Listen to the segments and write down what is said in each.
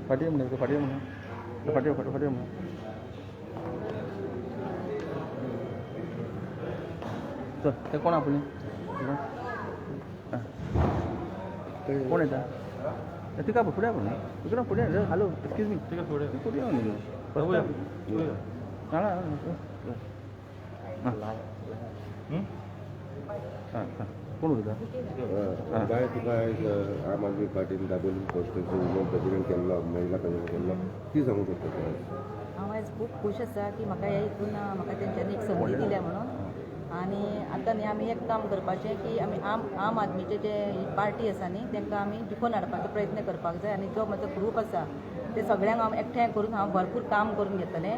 फाटी म्हणून, फाटी म्हणून, फाटी, फाटी, फाटी म्हणून. चल, ते कोण आपले? कोण येता तिका? फुडें पूण इकडं फुडें. Hello, excuse me. तिका फुडें. फुडें येवन. हां हां हां, कोण उलयता? बाय, तुका आयज आम आदमी पार्टीन दाबोली कॉन्स्टिट्युन्सी वुमन प्रेसिडेंट केल्लो, महिला प्रेसिडेंट केल्लो, कितें सांगूंक सोदता तूं आयज? हांव आयज खूब खूश आसा की म्हाका ह्या हितून म्हाका तेंच्यांनी एक संदी दिल्या म्हणून. आनी आतां न्ही आमी एक काम करपाचें की आमी आम आदमीचे जे ही पार्टी आसा न्ही, तांकां आमी जिखोवन हाडपाचो प्रयत्न करपाक जाय. आनी जो म्हजो ग्रूप आसा, ते सगळ्यांक हांव एकठांय करून हांव भरपूर काम करून घेतलें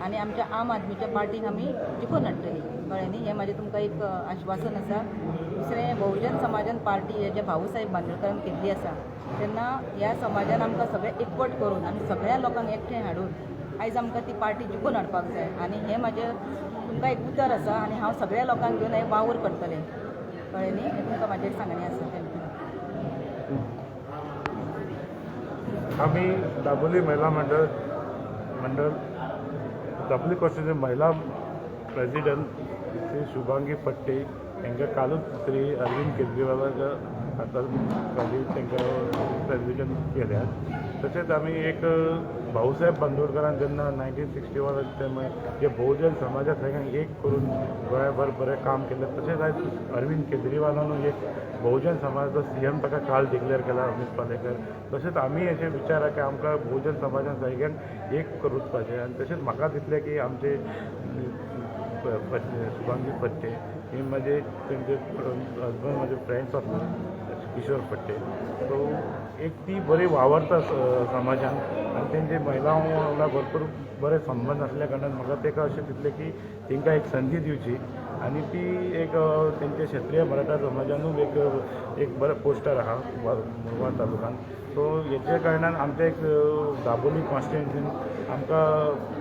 आनी आमच्या आम आदमीच्या पार्टीक आमी जिखोवन हाडटलीं, कळ्ळें न्ही? हें म्हाजें तुमकां एक आश्वासन आसा. दुसरें, बहुजन समाजान पार्टी हे जे भाऊसाहेब बांदोडकरान केल्ली आसा, तेन्ना ह्या समाजान आमकां सगळें एकवट करून आनी सगळ्या लोकांक एकठांय हाडून आयज आमकां ती पार्टी जिखोवन हाडपाक जाय. आनी हें म्हाजें तुमकां एक उतर आसा आनी हांव सगळ्या लोकांक घेवन हें वावर करतलें, कळ्ळें न्ही? हें तुमकां म्हाजें एक सांगणें आसा. Thank you. आमी दाबोली महिला मंडळ मंडळ दाबोली कॉन्स्टिट्युन्सी महिला प्रेसिडेंट श्री शुभांगी फट्टे हांकां कालूच श्री अरविंद केजरीवालाच्या हाता खाली तांकां प्रेसिडेंट केल्यात. तशेंच आमी एक भाऊसाहेब बांदोडकरान जेन्ना 1961 ते जे बहुजन समाजा सगळ्यांक एक करून गोंयभर बरें काम केलें, तशेंच आयज अरविंद केजरीवालानूय एक बहुजन समाजाचो सीएम ताका काल डिक्लेअर केला अमित पालेकर. तशेंच आमी अशें विचार आहा की आमकां बहुजन समाजान सगळ्यांक एक करूपाचें. आनी तशेंच म्हाका दिसलें की आमचे शुभांगी फट्टे ही म्हजे तेंचे हजबंड म्हजे फ्रेंड्स आसले, किशोर फट्टे. सो एक ती बरी वावरता समाजान आनी तेंचे महिला वांगडा भरपूर बरे संबंद आसल्या कारणान म्हाका ताका अशें दिसलें की तांकां एक संदी दिवची. आनी ती एक तेंचे क्षत्रीय मराठा समाजानूय एक एक बरें पोस्टर आहा मुरगांव तालुक्यान. सो हेच्या कारणान आमच्या एक दाबोली कॉन्स्टिट्युन्सीन आमकां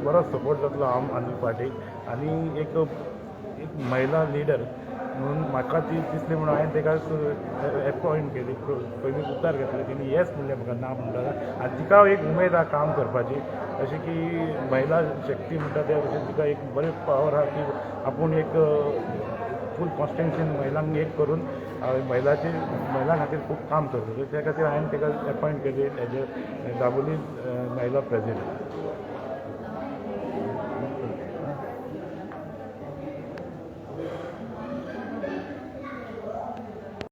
बरो सपोर्ट जातलो आम आदमी पार्टीक. आनी एक एक महिला लिडर म्हणून म्हाका ती दिसली म्हणून हांवें ताका एपॉयंट केली. पयलीं उतर घेतलें, तेणी येस म्हणलें म्हाका, ना म्हणटा. आनी तिका एक उमेद आहा काम करपाची, अशें की महिला शक्ती म्हणटा त्या भशेन तिका एक बरें पावर आहा की आपूण एक फूल कॉन्स्टिट्युन्सीन महिलांक एक करून महिलाचे महिलां खातीर खूब काम करता. त्या खातीर हांवें ताका एपॉयंट केली एज अ दाबोली महिला प्रेसिडेंट.